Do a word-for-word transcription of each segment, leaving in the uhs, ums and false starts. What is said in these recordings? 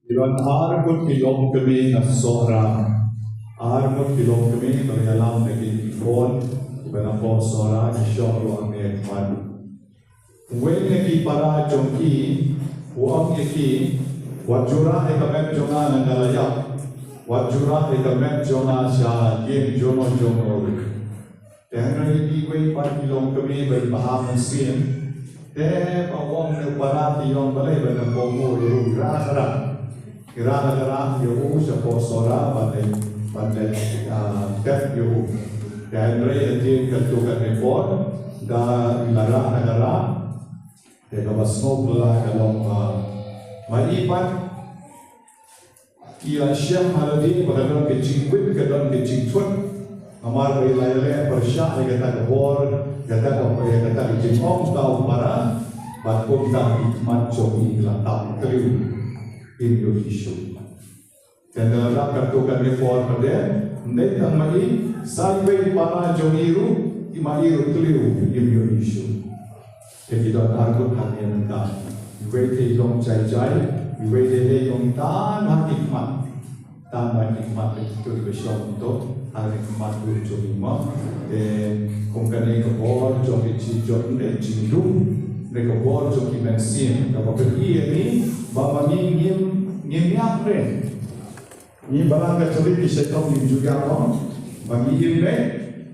Ki don ar ngut ki longkmie na Sohra. Ar ngut ki longkmie ba la ïalam na ki khun ba na pdeng Sohra, ki shong ruh hangne ha khmat. Uwei na ki para jong ki u ong ïa ki, wat ju rah ïa ka met jong nga na ka la ïap, wat ju rah ïa ka met jong nga sha ïing jong no jong no ruh. Te hynrei ïa kiwei pat ki longkmie ba i Bah Mynsiem, te ba ong ne u para te ong balei ba na pdeng u ruh i rah ka rah. I rah ka rah ïa u sha pdeng Sohra ban leit, ban leit, ah, tep ïa u. Te hynrei hadien katto katne por da i la rah ka rah, te kaba sngewbha ka long, ah, ma i pat i la shem ha lade ba ka don ka jingkwit, ka don ka jingthut. Namar ba i la ïaleh pyrshah ïa kata ka bor, kata ka, ïa kata ka jingong ka u para, bad kumta ki khmat jong i ki la tam tyrliang, im ïohi shuh. Te ynda la dap katto katne por pat, ym dei tang ma i, sa iwei i para jong i ruh, i ma i ruh tyrliang, im ïohi shuh. Te ki don ar ngut hangne mynta. Iwei te i long jai jai, iwei te i long tan ha ki khmat. Tan ha ki khmat, lei ki tur ba shong to ha ki khmat ruh jong i ma. Te kum kane ka bor jong ki jingdum, ne ka bor jong ki mynsiem kaba pyni ïa ngi ba ma ngi ngim, ngim ïap re. Ngi Balang Katholik ngi shu ong ngim ju ïap mo, ba ngi im beit,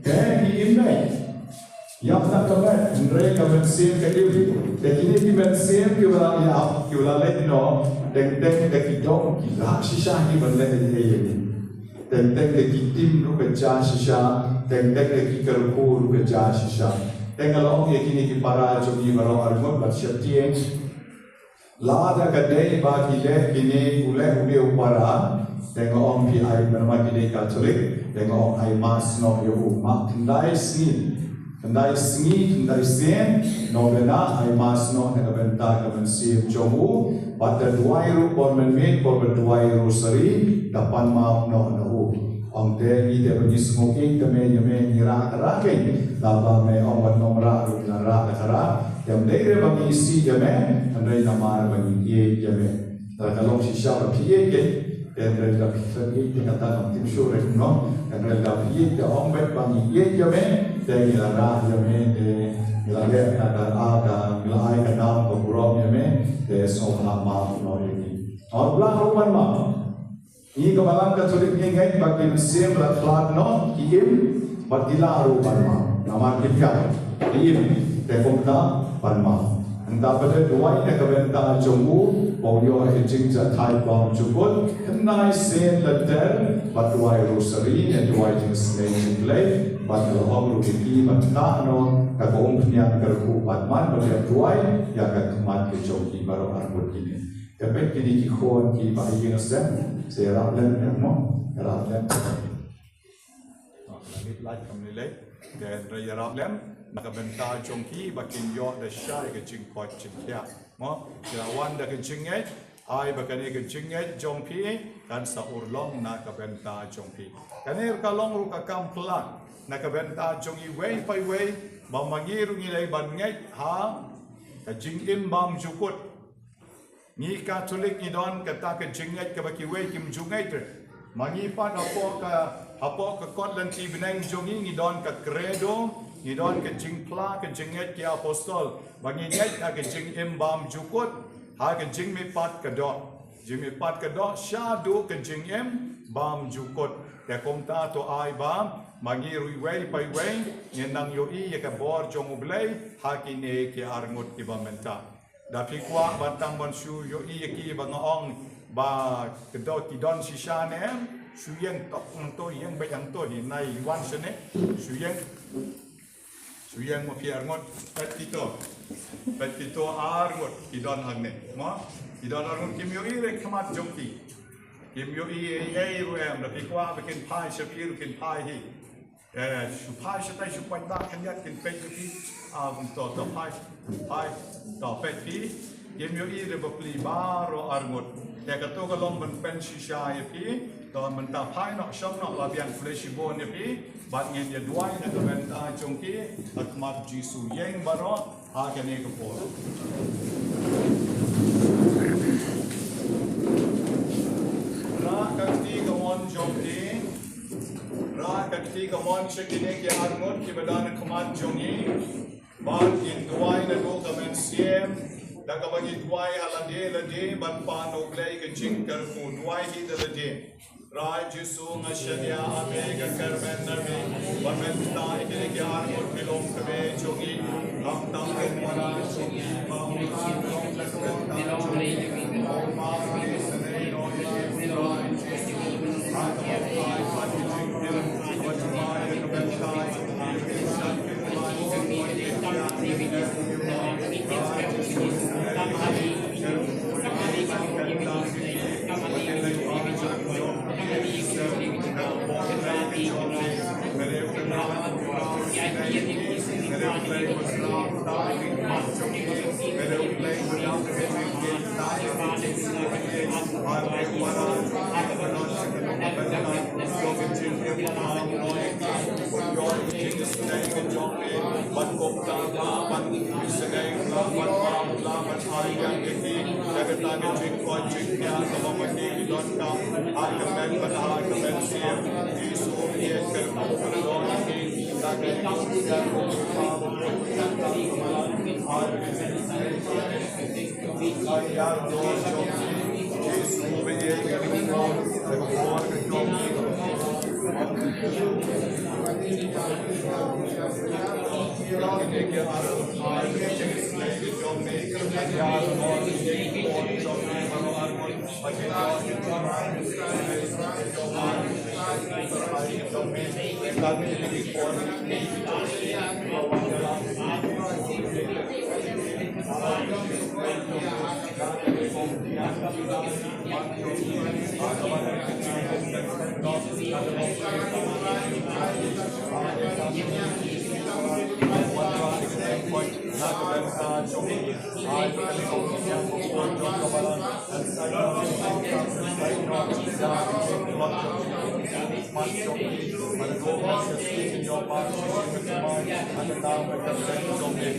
te ngi im beit. Ïap na ka met, hynrei ka mynsiem ka im. Te kine ki mynsiem kiba la ïap, kiba la leit noh, teng teng da ki dong ki la shisha hi ban leh ei ei. Teng teng da ki tim ruh ka ja shisha, teng teng da ki kyrkhu ruh ka ja shisha. Te nga la ong ïa kine ki para jong ngi baroh arngut bad sheptieng. Lada ka dei ba ki leh kine, u leh une u para, te nga ong phi ai, namar ki dei Katholik, te nga ong ai mass noh ïa u, ma khyndai sngi, khyndai sngi, khyndai sien, novena, ai mass noh na ka bynta ka mynsiem jong u, bad da duwai ruh por mynmiet, por ba duwai rosary, da pan map noh na u. Ong te ngi te ba ngi sngewthuh te me ïa me ngi rah ka rah kein. Te ba me ong wat nym rah ruh ngi la rah ka rah. Te ym dei re ba ngi isih ïa me, hynrei namar ba ngi ïeit ïa me. Te ka long shisha ba phi ïeit kein. Te hynrei lada phi khlem ïeit te kata ngam tip shuh re kumno. Hynrei lada phi ïeit te ong beit ba ngi ïeit ïa me. Te ngi la rah ïa me te ngi la leh na ka, ah, ka, ngi la ai ka nam ka burom ïa me. Te sngewbha map noh ïa ngi. Ngi la ruh ban map. Ngi ka Balang Katholik ngi ngeit ba ki mynsiem la khlad noh, ki im, bad ki lah ruh ban map. Namar kim ïap, ki im, te kumta ban map. Nangta pat da duwai na ka bynta jong u, ba u ïoh ïa ka jingjahthait bymjukut, khyndai sien lynter, bad duwai rosary, ne duwai jingsnei jong U Blei, bad ka la ong ruh ïa ki, bad kata noh, ka umphniang kyrkhu bad man, bad ïa duwai, ïa ka khmat ka jong ki baroh arngut kine. Te peit kine ki khun kiba ha ïing ha sem, sa ïarap lem ne mo, ïarap lem. Oh, la leit lait kam lei lei. Te ïarap lem na ka bynta jong ki ba kin ïoh da shai ka jingkoit jingkhiah. Mo, ki la wan da ka jingngeit, ai ba kane ka jingngeit jong phi kan sa urlong na ka bynta jong phi. Kane ka long ruh ka kam palat na ka bynta jong iwei pa iwei ba ma ngi ruh ngi dei ban ngeit ha ka jingim bymjukut. Ngi Katholik ngi don kata ka jingngeit kaba kiwei kim ju ngeit re. Ma ngi pat hapoh ka, hapoh ka kot lynti bneng jong ngi ngi don ka Credo, ngi don ka jingphla ka jingngeit ki apostol. Ba ngi ngeit ha ka jingim bymjukut, ha ka jingmihpat ka doh. Jingmihpat ka doh shaduh ka jingim bymjukut. Te kumta to ai ba ma ngi ruh iwei pa iwei ngin nang ïohi ïa ka bor jong U Blei ha kine ki arngut kiba mynta. Da phi kwah ban tang ban shu ïohi ïa ki ba nga ong ba ki don, ki don shisha ne em, shu ïeng tok hangto, ïeng beit hangto, hi nai wan shane, shu ïeng, shu ïeng ma phi arngut, peit kito, peit kito arngut, ki don hangne, mo, ki don arngut kim ïohi re khmat jong ki, kim ïohi ei ei ruh em, da phi kwah ba kin phai sha phi ruh kin phai hi. Eh, shu phai shatai shu pait ba khyndiat kin peit ïa phi. Ah, to, to phai, phai, to peit phi. Kim ïohi re bapli baroh arngut. Te kato ka long ban pynshisha ïa phi. To mynta phai noh, shong noh, la biang khublei shibun ïa phi. Bad ngin ïa duwai na ka bynta jong ki ha khmat Jisu. Ïeng baroh ha kane ka por. Te kumno sha kine ki arngut kiba don ha khmat jong ngi, bad ngin duwai naduh ka mynsiem, da kaba ngi duwai ha lade lade, bad pan U Blei ka jingkyrkhu. Duwai hi da lade. Trai Jisu, nga shaniah ha me, nga kyrmen na me, ba men kyntait ïa kine ki arngut ki longkmie jong ngi. Khamtam ka para jong ngi, ba u la long ka kyrteng jong ngi.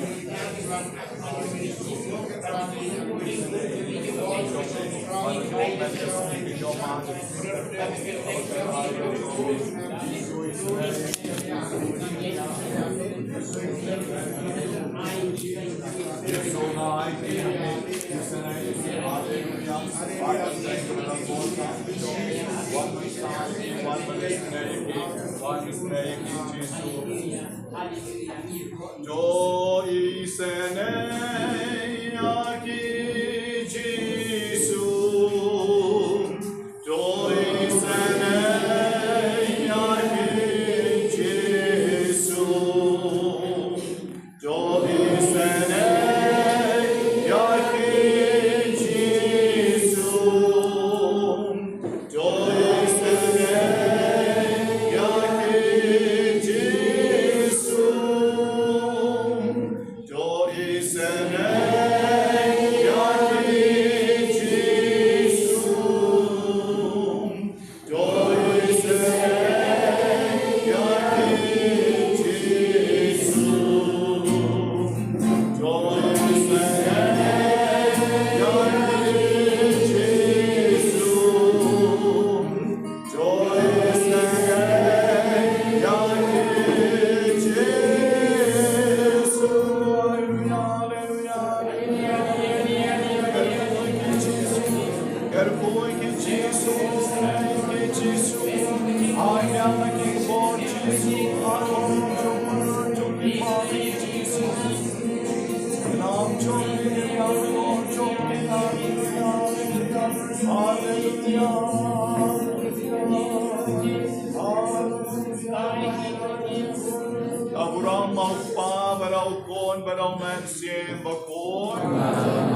To isynei ïa ki Jisu. To isynei ïa ki Jisu. To isynei ïa ki Jisu. To isynei ïa ki Jisu. To isynei ïa ki Jisu. To isynei ïa ki Jisu. To isynei ïa ki Jisu. Ka burom ma u Kpa bad u Khun bad u Mynsiem Bakhuid.